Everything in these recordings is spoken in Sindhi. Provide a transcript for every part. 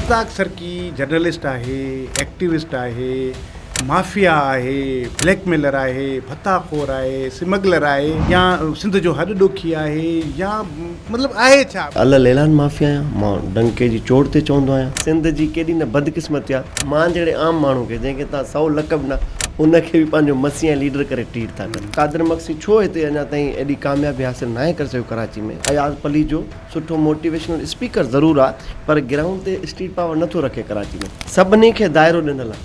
مشتاق سرڪي جرنلسٽ آهي، ايڪٽيوسٽ آهي، مافيا آهي، بليڪ ميلر آهي، ڀتا خور آهي، سمگلر آهي يا سنڌ جو هڏ ڏوکي آهي يا مطلب آهي ڇا؟ الل اعلان مافيا آهيان مان ڊنڪي جي چوٽ تي چوندو آهيان. سنڌ جي ڪيڏي نه بدقسمتي آ مان جهڙي عام ماڻهو کي جنهن کي توهان سئو لقب ڏنا ان کي به پنهنجو مسيح ۽ ليڊر ڪري ٽريٽ ٿا ڪن. قادر مگسي ڇو هتي اڃا تائين ايڏي ڪاميابي حاصل ناهي ڪري سگهيو ڪراچي ۾؟ اياز پليجو سٺو موٽيويشنل اسپيڪر ضرور آ پر گرائونڊ تي اسٽريٽ پاور نٿو رکي ڪراچي ۾. سڀني کي دائرو ڏنل آ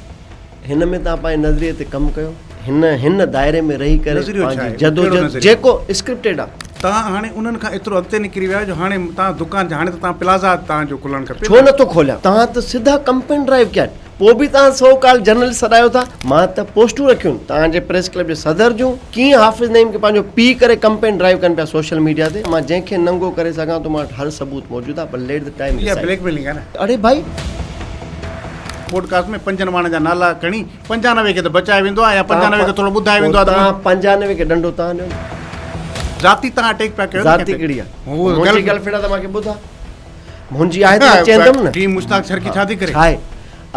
هن ۾ توهان پنهنجي نظريي تي ڪم ڪيو هن هن دائري ۾ رهي ڪري نظريو ڇا پنهنجي آهي؟ ڪهڙو جدوجهد نظريو؟ جيڪو اسڪرپٽيڊ آ. توهان هاڻي انهن کان ايترو اڳتي نڪري ويا آهيو جو هاڻي توهان دڪان هاڻي ته توهان پلازا توهان جو کلڻ کپي ڇو نٿو کوليان توهان ته سڌا ڪمپين ڊرائيو ڪيا آهن. پوء به توهان سو ڪال جرنلسٽ سڏايو ٿا. مان ته پوسٽون رکيون توهان جي پريس ڪلب جي صدر جون، ڪيئن حافظ نعيم کي پنهنجو پيء ڪري ڪمپين ڊرائيو ڪن پيا سوشل ميڊيا تي. مان جنهن کي ننگو ڪري سگهان ٿو مان وٽ هر ثبوت موجود آهي پر ليٽ the time اها ڊسائيڊ. بليڪ ميلنگ آهي نه. اڙي ڀائي. پوڊڪاسٽ ۾ پنجن ماڻهن جا نالا کڻي 95 کي ته بچايو ويندو آهي يا توهان 95 کي ٿورو ٻڌايو ويندو آهي ته توهان 95 کي ڏنڊو توهان ڏيو نه. ذاتي توهان اٽيڪ پيا ڪيو نه ذاتي ڪنهن تي. ڪهڙي آهي. هو منهنجي گرل فرينڊ آهي ته مان کي ٻڌاء. منهنجي آهي ته مان چئندم نه. ٽيم مشتاق سرڪي ڇا ٿي ڪري؟ ڇا آهي؟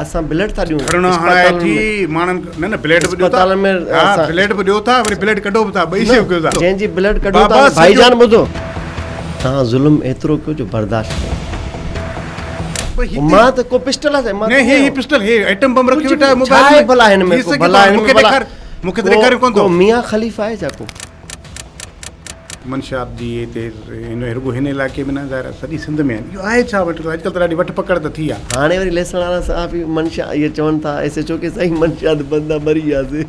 اسان بلڊ ٿا ڏيون ڌرڻا هڻائي ٿي ماڻهن نه نه بليڊ به ڏيو ٿا اسپتالن ۾ ها بليڊ به ڏيو ٿا وري بليڊ ڪڍو به ٿا ٻئي شيون ڪيو ٿا جنهن جي بلڊ ڪڍو ٿا ڀائي جان ٻڌو توهان ظلم ايترو ڪيو جو برداشت ڪيو مان ته ڪو پسٽل آهي مان نه هي هي پسٽل هي ايٽم بم رکيو ويٺا موبائل ڇا آهي ڀلا هن ۾ ڪو ڀلا هن ۾ ڀلا مون کي ته ڏيکاريو ڪونه ٿو ميان خليفه آهي ڇا ڪو منشيات جي هتي هن رڳو هن علائقي ۾ نه ظاهر آهي سڄي سنڌ ۾ آهن اهو آهي ڇا وٺ اڄڪلهه ته ڏاڍي وٺ پڪڙ ته ٿي آهي. هاڻي وري ليسڻ وارا صحافي منشا اهي چون ٿا ايس ايڇ او کي سائين منشيات بند آ مري وياسي.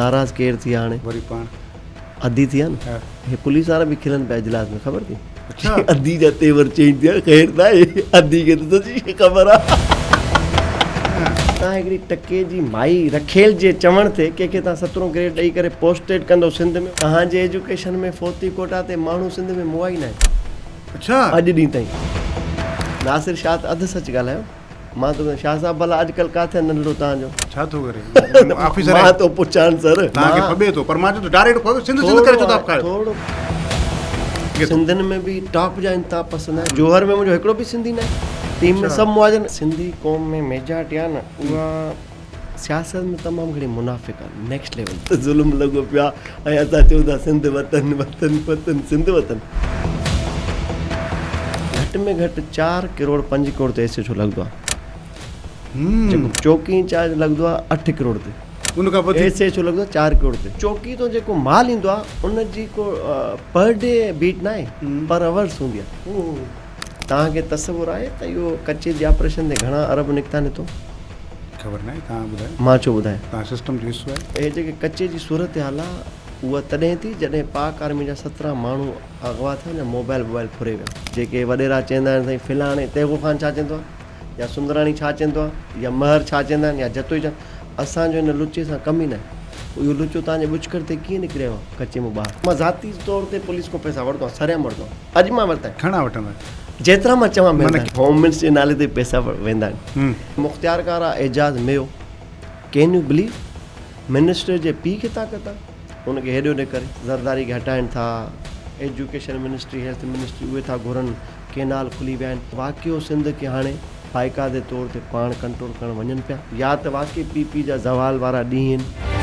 ناراض ڪير ٿي هاڻي؟ وري پاڻ. ادي ٿي آ نه. هي پوليس وارا به کلن پيا اجلاس ۾ خبر ٿي. ادي جا تيور چينج ٿيا خير ته آهي ادي کي ته سڄي شي خبر آ. تان هڪڙي ٽڪي جي مائي رکيل جي چوڻ تي ڪنهن کي تان سترهون گريڊ ڏئي ڪري پوسٽيڊ ڪندو سنڌ ۾. توهان جي ايجوڪيشن ۾ فوتي ڪوٽا تي ماڻهو سنڌ ۾ مئا ئي ناهن. اڄ ڏينهن تائين. ناصر شاهه ته اڌ سچ ڳالهايو. مان ٿو ٻڌايان شاهه صاحب ڀلا اڄ ڪلهه ڪاٿي آهي ننڍڙو توهان جو. ڇا ٿو ڪري آفيسر مان ٿو پڇان سر. توهان کي ڦٻي ٿو پر مان چوان ٿو ڊائريڪٽ ڦٻي سنڌ سنڌ ڪري ڇو ٿا ڦٻايو. ٿورو سنڌين ۾ به ٽاپ جا انتها پسند آهن جوهر ۾ منهنجو هڪڙو به سنڌي ناهي ٽيم ۾ سڀ مهاجر سنڌي قوم ۾ ميجارٽي آهي نه اها سياست ۾ تمام گهڻي منافق آهي نيڪسٽ ليول تي ظلم لڳو پيو آهي ۽ اسان چئون ٿا سنڌ وطن وطن وطن سنڌ وطن. گهٽ ۾ گهٽ چار ڪروڙ پنج ڪروڙ تي ايس ايڇ او لڳندو آهي جيڪو چوڪي انچارج لڳندو آهي اٺ ڪروڙ تي ان کان وڌيڪ ايس ايڇ او لڳندو آهي چار ڪروڙ تي چوڪي تون جيڪو مال ايندو آهي ان جي ڪو پر ڊي بيٽ ناهي پر اورس هوندي آهي توهان کي تصور آهي ته اهو ڪچي جي آپريشن تي گهڻا ارب نڪتا آهن هتو؟ خبر ناهي توهان ٻڌايو. مان ڇو ٻڌايان؟ توهان سسٽم جو حصو آهيو. اهي جيڪي ڪچي جي صورتحال آ اها تڏهن ٿي جڏهن پاڪ آرمي جا 17 ماڻهو اغوا ٿيا يا موبائل ووبائل ڦري ويا. جيڪي وڏيرا چوندا آهن سائين فلاڻي تيغو خان ڇا چوندو آ يا سندراڻي ڇا چوندو آ يا مهر ڇا چوندا آهن يا جتوئي ڇا اسان جو هن لچي سان ڪم ئي ناهي. اهو لچو توهان جي ٻچڪڙ تي ڪيئن نڪري آيو آ ڪچي مان ٻاهر. مان ذاتي طور تي پوليس کان پئسا وٺندو آهيان سرعام وٺندو آهيان. اڄ مان ورتا آهن. گهڻا وٺندا آهيو؟ جيترا مان چوان ملندا آهن. هوم منسٽر جي نالي تي پئسا ويندا آهن. مختيارڪار آ Ejaz Meho. Can you believe minister جي پيء کي طاقت آ ان کي هيڏي هوڏي ڪري زرداري کي هٽائن ٿا. ايجوڪيشن منسٽري هيلٿ منسٽري اهي ٿا گهرن ڪينال کلي ويا آهن. واقعو سنڌ کي هاڻي بائيڪاٽ طور تي پاڻ ڪنٽرول ڪرڻ وڃن پيا يا ته واقعي پي پي جا زوال وارا ڏينهن آهن.